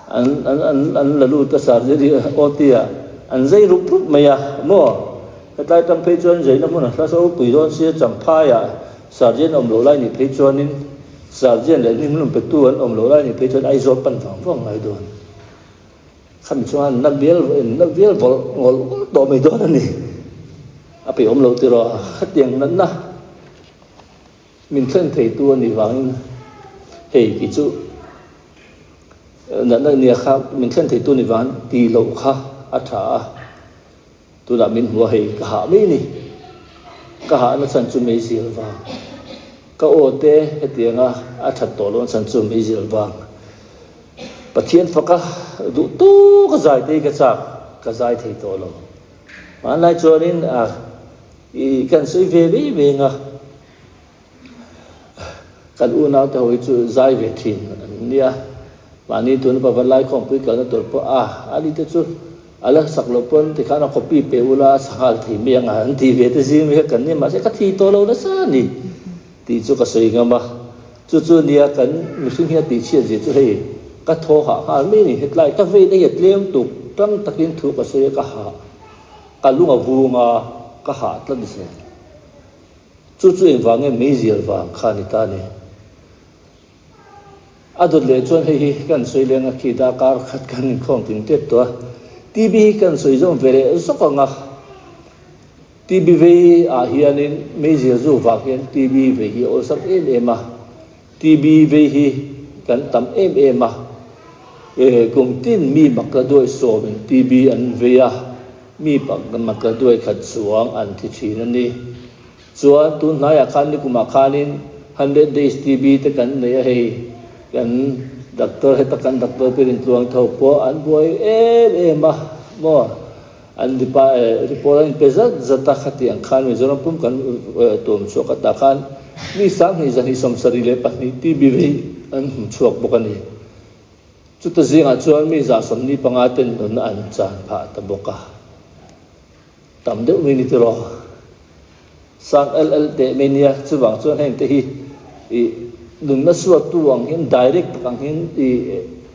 an an an an la lut a surgery OT ah an zai rup rup mai a maw hetlai tam phei chuan zaina hmun a hla ropui dawn sia champhai ah surgeon awm loh lai nih phei chuanin surgeon leh hlimhlum petu an awm loh lai nih phei chuan Aizawl pan vang vang ngai dawn khami chuan na bial na bial vawlh ngawlh ngawlh tawh mai dawn a ni a peihawm loh tiraw khatiang natna. Min thlen theitu a nih vangin hei kei chu natna nia kha min thlen theitu a nih vangin tih loh kha a tha a, tunah min hmu a hei ka hah mai ni. Ka hahna chhan chu meizial vang, ka aw te hetianga a that tawh lohna chhan chu meizial vang. Pathian faka duh tawk a zai te hi ka chak, ka zai thei tawh lo. Hmanlai chuanin a. I kan sawi ve mai mai anga kan unau te ho hi chu zai ve thin an nia. Mahni tuna pa vanlai khawmpui kalna tur pawh a ani te chu a la sak loh pawn tikhan a copy pe ula a sa nghal thei mai anga an ti ve te zing mai kha kan nia mahse ka thi tawh lo nasa a ni tih chu ka sawi ngam a. Chu chu nia kan mihring hi a tih chhiat zia chu hei ka thaw hah nghal mai a ni hetlai ka veina hi a tlem tuk tang takin thu ka sawi a ka hah. Ka lung a vung a, ka hah tlat zel. Chu chu engvang nge meizial vang kha a ni ta ni. A dawt leh chuan hei hi kan sawi leng a, khi darkar khat kan inkhawm ting tep tawh a. TB hi kan sawi zawm ve leh zawk ang a. TB vei ah hianin meizial zu vang hian TB vei hi a awlsam em em a. TB vei hi kan tam em em a, kum tin mi makla duai sawmin TB an vei a, mi makla duai khat chuang an thi thin a ni. Chuan tun hnaiah khan nikumah khanin 100 days TB te kan nei a hei, kan doctor heta kan doctor Pirin Tluang tho pawh an buai em em a maw. An report a inpe zat zat a, khatiang khan Mizoram pum kan tuam chhuak a tah khan mi 20 272 TB vei an hmu chhuak bawk a ni. Chuta zingah chuan mi 125 ten nunna an chan phah ta bawk a. Tam deuh mai ni tiraw? Sang LL teh mai nia, chuvang chuan heng te hi i nunna suattu ang hian direct tak ang hian i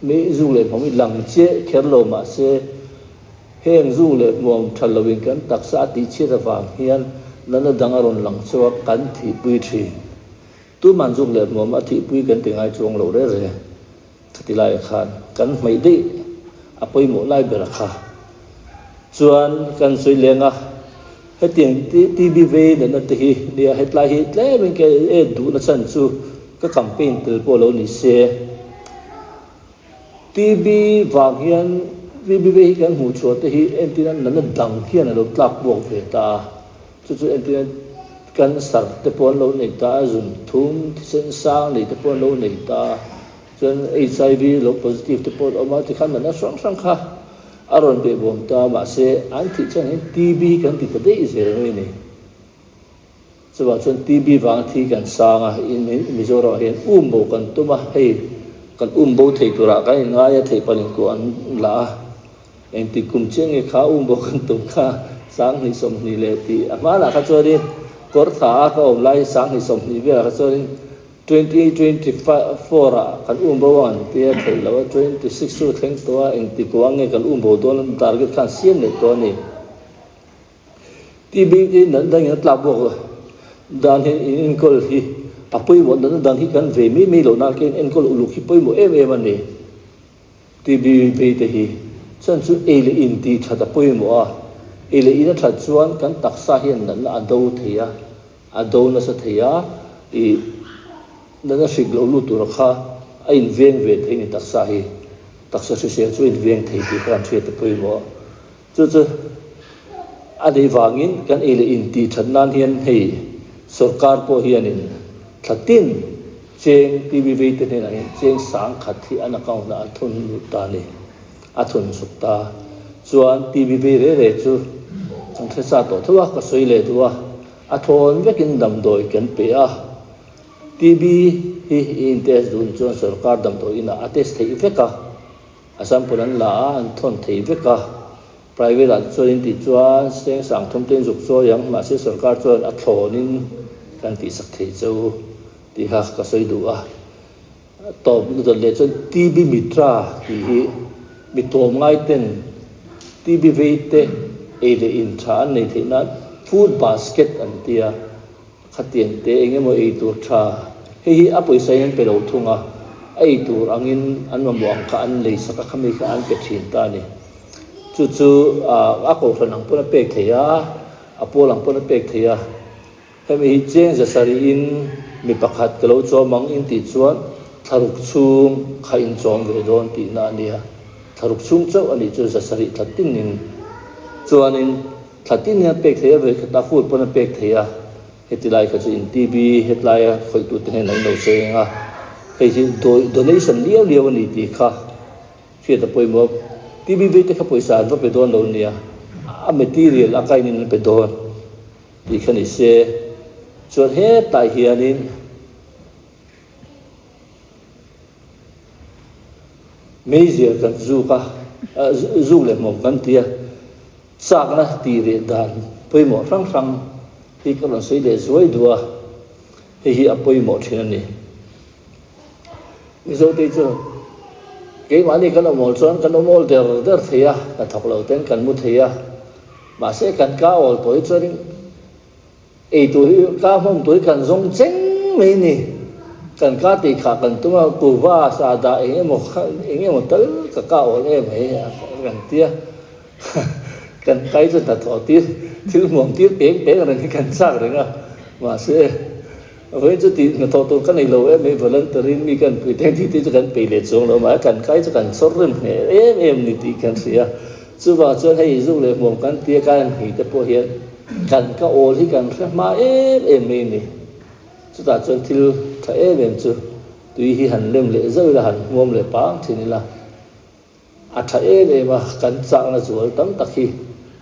mi zu leh hmawm i lang chiah kher lo mahse, Heng zu leh hmuam tha loin kan taksa a tihchhiat avang hian natna dang a rawn lang chauh a, kan thihpui thin. Tuman zuk leh hmuam a thihpui kan ti ngai chuang lo reng reng. Khati laiah khan kan hmeih daih a pawimawh lai ber a kha. Chuan kan sawi leng a, hetiang TB vei natna te hi nia hetlai hi tlemin ka en duhna chhan chu ka campaign tel pawh lo ni se. TB vang hian TB vei hi kan hmuh chhuah te hi entirna natna dang hian a lo tlak buak ve ta a, chu chu entirna cancer te pawh an lo nei ta a, zun thum, thisen sang nei te pawh an lo nei ta a, chuan HIV lo positive te pawh an awm a, tikhan natna hrang hrang kha a rawn behbawm ta a, mahse an thih chuan hian TB kan ti ta daih zel mai a ni. Chuvang chuan TB vanga thi kan sang a, Mizoramah hian um bo kan tum a, hei kan um bo thei turah kan inngai a, theih palin kuah an la a, engtik kum chiah nge kha um bo kan tum kha 2020 leh tih a hmanah kha chuanin kawr tha a ka awm lai 2020 velah kha chuanin 2024 ah kan um bo ang an tia theih loh a, 26 chu thleng tawh a, engtik kuah nge kan um bo dawn target khan siam leh tawh a ni. TB hi natna dangin a tlak bawk dan hian in enkawl hi A pawimawh natna dang hi kan ve mai mai loh nan khin enkawl uluk hi pawimawh em em a ni. TB vei te hi chuan chu ei leh in tih that a pawimawh a, ei leh in a that chuan kan taksa hian natna a do thei a, a do nasa thei a, ih natna hrik lo lut tura kha a inveng ve thei a ni taksa hi, taksa hrisel chu a inveng thei tih kha kan hriat a pawimawh a. Chu chu a neih vangin kan ei leh in tih that nan hian hei sorkar pawh hianin thla tin cheng TV vei te hnenah hian cheng sangkhat hi an account ah a thun lut ta a ni, a thun chhuk ta. Chuan TV vei reh reh chu kan hre sa tawh tho a, ka sawi leh duh a, a thawn vekin damdawi kan pe a. TV hi i in test duh chuan sorkar damdawi inah a test theih vek a. A sample an la a, an thawn thei vek a. Private ah te chuan in tih chuan seng sang thum te in zuk chawi ang, mahse sorkar chuan a thlawnin kan tihsak thei che u tih kha ka sawi duh a. Tawp dawt leh chuan TB Mitra tih hi mi tawm ngai ten TB vei te ei leh in tha an nei theih nan food basket an ti a. Khatiang te eng emaw ei tur tha, hei hi a pawisa in an pe lo thung a, a ei tur angin an mamawh ang kha an lei sak a, khami kha an pe thin ta a ni. Chu chu a kohhran ang pawn a pek thei a, a pawl ang pawn a pek thei a. Hemi hi cheng za sarih in mi pakhat ka lo chawm ang in tih chuan thlaruk chhung kha in chawm ve dawn tihna a nia. Thlaruk chhung chauh a nih chu za sarih thla tinin chuanin Thla tin hian pek thei a, vei khat a full pawn a pek thei a, heti lai kha chu in TB hetlai a khawih tute hnenah in lo sawi ang a, hei hi donation liau liau a ni tih kha hriat a pawimawh. TB vei te kha pawisa an va pe dawn lo nia, a material a kain in an pe dawn tih kha ni se, chuan hetah hianin Meizial kan zuk a, zuk leh hmawm kan ti a, chakna tih leh dan pawimawh hrang hrang hi ka rawn sawi leh zuai duh a, hei hi a pawimawh thin a ni. Mizote chu keimahni kan awm awl chuan kan awm awl der der thei a, hnathawk lo ten kan mu thei a, mahse kan ka awl tawh hi chuanin Ei tur hi ka hmawm tur hi kan zawng cheng mai ni. Kan ka tih khah kan tum a, kuhva sa dah eng emaw kha eng emaw tal ka ka awl em mai a kan ti a. Kan kai chu hnathawh tir thil hmuam tir peng peng reng hi kan chak reng a. Mahse vawiin chu tih hnathawh tur ka nei lo em mai voluntary mi kan pui teng tih te chu kan peih leh chuang lo mahse kan kai chu kan chawr rem hneh em em ni tih kan hria. Chuvang chuan hei zuk leh hmuam kan tia kan hnih te pawh hian Kan ka awl hi kan hre hma em em mai a ni. Chutah chuan thil tha em em chu tui hi han lem leh zauh ila, han hmuam leh pang thin ila, a tha em em a, kan chakna zual tam tak hi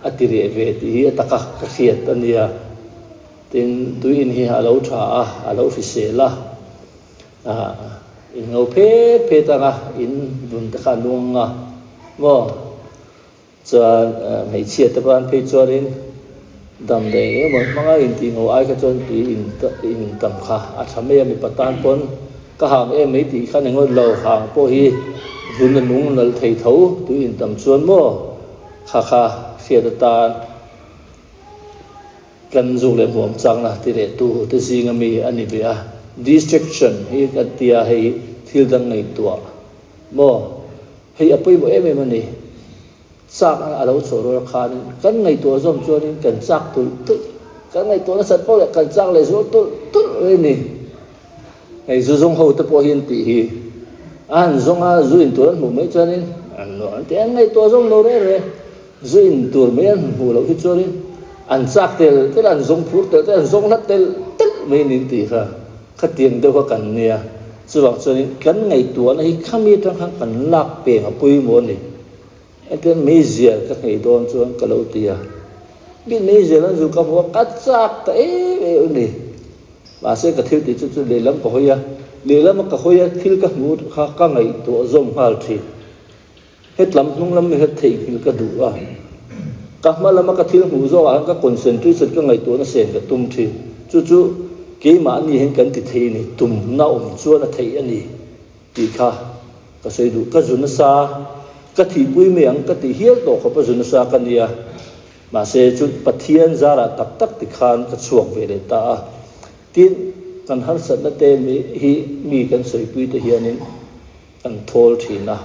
a ti reh ve tih hi a taka ka hriat a nia. Tin, tui in hi a lo tha a, a lo hrisel a, in ngo phet phet ang a, in vun te kha a nung ang a, maw? Chuan hmeichhia te pawh an phei chuanin damdawi eng emaw hmanga intih ngo ai kha chuan tui in tam kha a tha mai a, mipa tan pawn ka hang em mai tih kha ni ngawt lo, hang pawh hi vun a nung nalh thei tho tui in tam chuan maw kha kha hriat atan kan zuk leh hmuam chakna ti leh tu te zinga mi a ni ve a, distraction hi kan tia hei thil dang ngaihtuah maw. Hei a pawimawh em em a ni. Chak a lo chhuah rual khanin kan ngaihtuah zawm chuanin kan chak tulh tulh, kan ngaihtuah nasat pawh leh kan chak leh zual tulh tulh mai a ni. Hei zu zawng ho te pawh hi an tih hi a han zawng a, zu in tur an hmuh mai chuanin an nuam an ti, an ngaihtuah zawm lo reng reng. Zu in tur mai an hmuh loh hi chuanin an chak tel tel a, an zawng phur tel tel a, an zawng hlat tel tel mai a ni an tih kha. Khatiang deuh kha kan nia. Chuvang chuanin kan ngaihtuahna hi khami atang khan kan lak peng a pawimawh a ni. Engtin meizial ka nghei dawn chuan ka lo ti a. Mi meizial an zu ka hmu a, ka chak ta em em a ni. Mahse ka thil tih chu chu lehlam ka hawi a, lehlama ka hawi a thil ka hmuh kha ka ngaihtuah zawm nghal thin. Hetlam hnung lam mi kha theihnghilh ka duh a, ka hma lama ka thil hmuh zawkah hian ka concentration ka ngaihtuahna sen ka tum thin. Chu chu keimahni hian kan ti thei a ni, tumna awm chuan a theih a ni tih kha ka sawi duh. Ka zu nasa, ka thihpui mai ang ka tih hial tawh khawp a zu nasa ka nia. Mahse chu Pathian zarah tak tak tikhan ka chhuak ve leh ta a. Tin. kan harsatna te hi mi kan sawipui te hianin kan thawl thin a.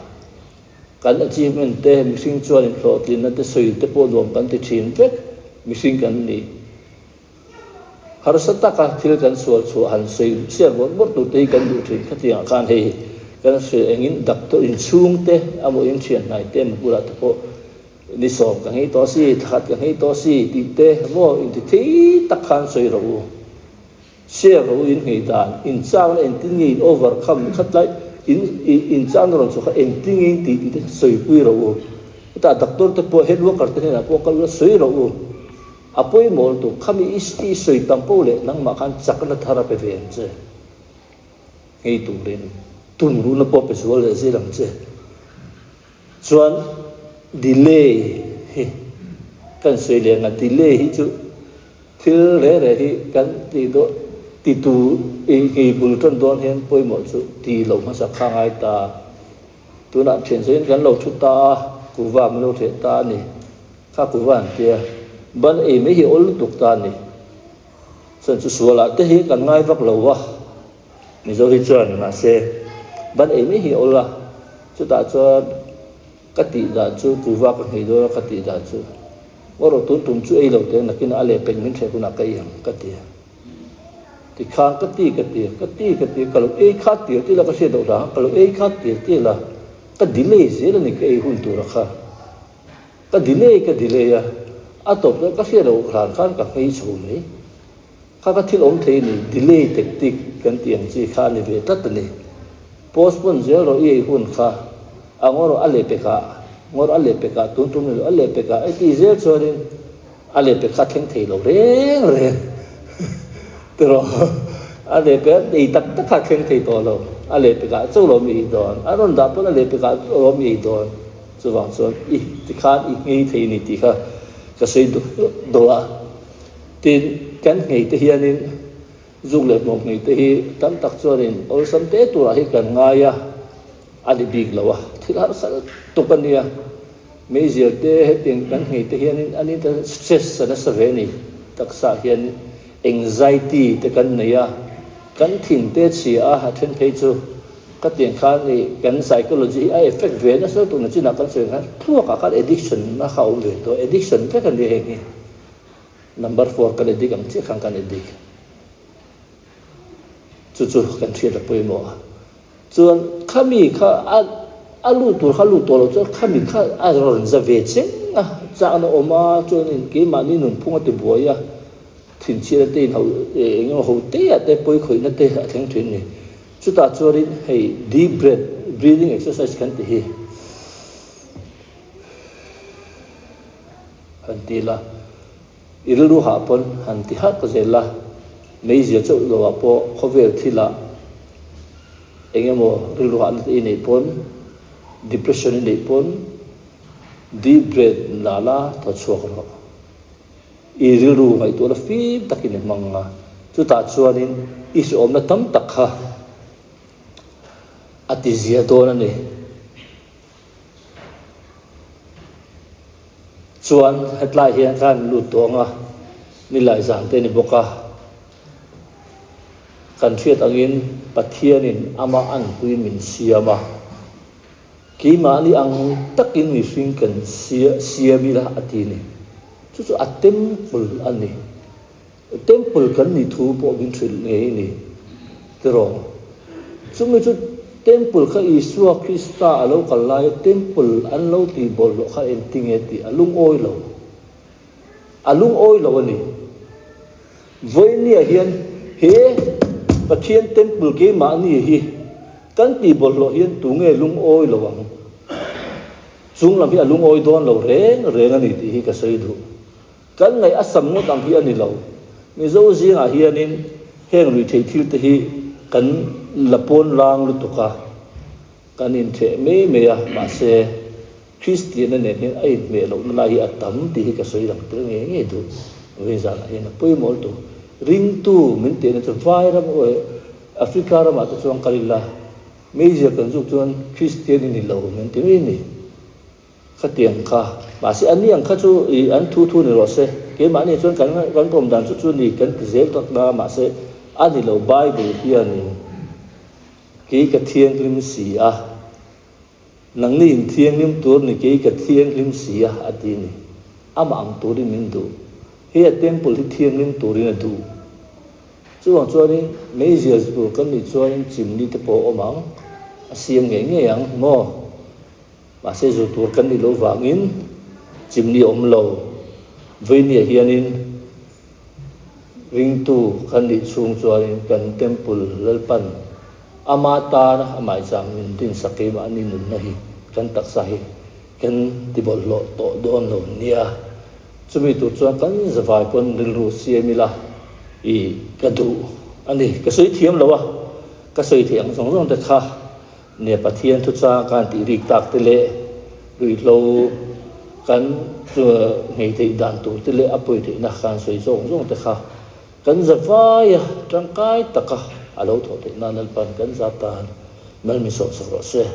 Kan achievement te mihring chuanin hlawhtlinna te sawi te pawh nuam kan ti thin vek mihring kan ni. Harsa taka thil kan sual chhuah han sawi chhiar bawrh bawrh tur te hi kan duh thin. Khatiangah khan hei kan sawi engin doctor inchhung te amaw inthian hnai te emaw bulah te pawh ni sawm ka nghei tawh si, thla khat ka nghei tawh si tih te maw inti thei tak khan sawi rawh u. Share rawh u in nghei dan, in chakna engtin nge in overcome khat lai in in chakna rawn chhuah kha engtin nge in tih tih te sawipui rawh u. Chutah doctor te pawh health worker te hnenah pawh kal ula sawi rawh u. A pawimawh lutuk, khami i i sawi tam poh leh nangmah khan chakna thar a pe ve ang che. Nghei turin tum ruhna pawh pe zual leh zel ang che. Chuan delay hi kan sawi leh ang a, delay hi chu thil reh reh hi kan tih dawn ti tu i nghei bul tan dawn hian pawimawh chu ti lo hmasa kha ngai ta. Tunah thian sawiin kan lo thu ta a, kuhva min lo theh ta a ni. Kha kuhva an tia, ban ei mai hi awl lutuk ta a ni. Chuan chu sualah te hi kan ngai vak lo va, Mizo hi chuan mahse ban ei mai hi awl a, chutah chuan ka tih dan chu kuhva ka nghei dawn a ka tih dan chu erawh tun tum chu ei lo teh nakin a lehpek min hreh hunah ka ei ang ka ti a. Tikhan ka ti ka ti, ka ti ka ti, ka lo ei khat tir tir a, ka hriat loh hlah ka lo ei khat tir tir a, ka delay zel a ni ka ei hun tur a kha. Ka delay ka delay a, a tawp chuan ka hriat loh hlan khan ka nghei chho mai. Kha ka thil awm thei a ni, delay tactic kan tih ang chi kha a ni ve tlat a ni. Postpone zel rawh i ei hun kha, a ngawr a lehpekah, ngawr a lehpekah tun tum ni lo, a lehpekah ei tih zel chuanin, A lehpek kha a thleng thei lo reng reng tiraw a lehpek a ei tak tak kha a thleng thei tawh lo a lehpek ah chauh lo mi ei dawn a rawn dah pawn a lehpek ah chauh lo mi ei dawn chuvang chuan i tikhan i nghei thei a ni tih kha ka sawi duh duh a tin kan nghei te hianin zuk leh hmuam nghei te hi tam tak chuanin awlsam te turah hi kan ngai a a ni bik lo a thil harsa tuk a nia. Meizial te hetiang kan nghei te hianin an in stress a nasa ve a ni. Taksa hian anxiety te kan nei a, kan thin te chhia a, a then phei chu ka tiang khan i kan psychology hi a effect ve nasa lutuk na chinah kan sawi khan thluakah khan addiction a kha a awm ve tawh, addiction vek a nia heng hi. Number four kan addict ang chiah khan kan addict. Chu chu kan hriat a pawimawh a. Chuan khami kha a a lut tur kha lut tawh lo chuan khami kha a rawn za ve cheng a, chakna awm a, chuanin keimahni nunphung a ti buai a, thinchhiatna te inho eng emaw ho te ah te pawikhawihna te a thleng thin a ni. Chutah chuanin hei deep breath, breathing exercise kan ti hi han ti ila, i rilru hah pawn han ti hak zel a, meizial chauh lo ah pawh khawvel thil ah eng emaw rilru hahna te i neih pawn depression i neih pawn deep breath la la thaw chhuak rawh. I rilru ngaihtuahna fim takin i hmang a, chutah chuanin i hrehawmna tam tak kha a ti zia dawn a ni. Chuan hetlai hian khan lut tawh ang a, nilai zan te a ni bawk a, kan hriat angin Pathianin amah anpui min siam a, keimahni ang takin mihring kan siam ila a ti a ni. Chu chu a temple a ni. Temple kan nih thu pawh min hrilh ngei a ni tiraw? Chumi chu Temple kha Isua Krista a lo kal laia Temple an lo tih bawlhhlawh kha engtinge tih a lungawi lo. A lungawi lo a ni. Vawinia hian he Pathian Temple keimahni hi kan tih bawlhhlawh hian tunge lungawi lo ang? Chung lam hi a lungawi dawn lo reng reng a ni tih hi ka sawi duh. Kan ngaih a sam ngawt ang hi a ni lo. Mizo zingah hianin heng ruihtheih thil te hi kan la pawn lang lutuk a, kan intheh mai mai a, mahse Kristianna nen hian a inhmeh lohna lai hi a tam tih hi ka sawi lang tel ngei ngei duh. Vawiin zanah hian a pawimawh lutuk. Ringtu min tihna chu vai ram aw Africa ramah te chuan kal ila, meizial kan zuk chuan Kristian i ni lo min ti mai a ni. Khatiang kha, mahse a ni ang kha chu i an thu thu ni rawh se, keimahni chuan kan kan pawm dan chu chu ni kan ti zel tak na, mahse. A ni lo, Bible hianin, Kei ka thianghlim si a, nangni in thianghlim tur ni kei ka thianghlim si a, a ti ni. Amah ang turin min duh. Hei a temple hi thianghlim turin a duh. Chuvang chuanin meizial tur kan nih chuanin chimni te pawh a awm ang, a siam ngei ngei ang maw? Mahse zu tur kan nih loh vangin chimni a awm lo. Vawinia hianin ringtu kan nih chhung chuanin kan temple Lalpan ama tana a maicham min dinsak keimahni nunna hi kan taksa hi kan tibawlhhlawh tawh dawn lo nia. Chumi tur chuan kan zavai pawn rilru siam ila i ka duh a ni. Ka sawi thiam lo a, ka sawi theih ang zawng zawng te kha nia Pathian thuchang kan tih rik tak te leh ruihhlo kan nghei theih dan tur te leh a pawi theihna kan sawi zawng zawng te kha kan zavai a, tangkai taka a lo thawh theih nan Lalpan kan zat tan mal min sawmsak rawh se.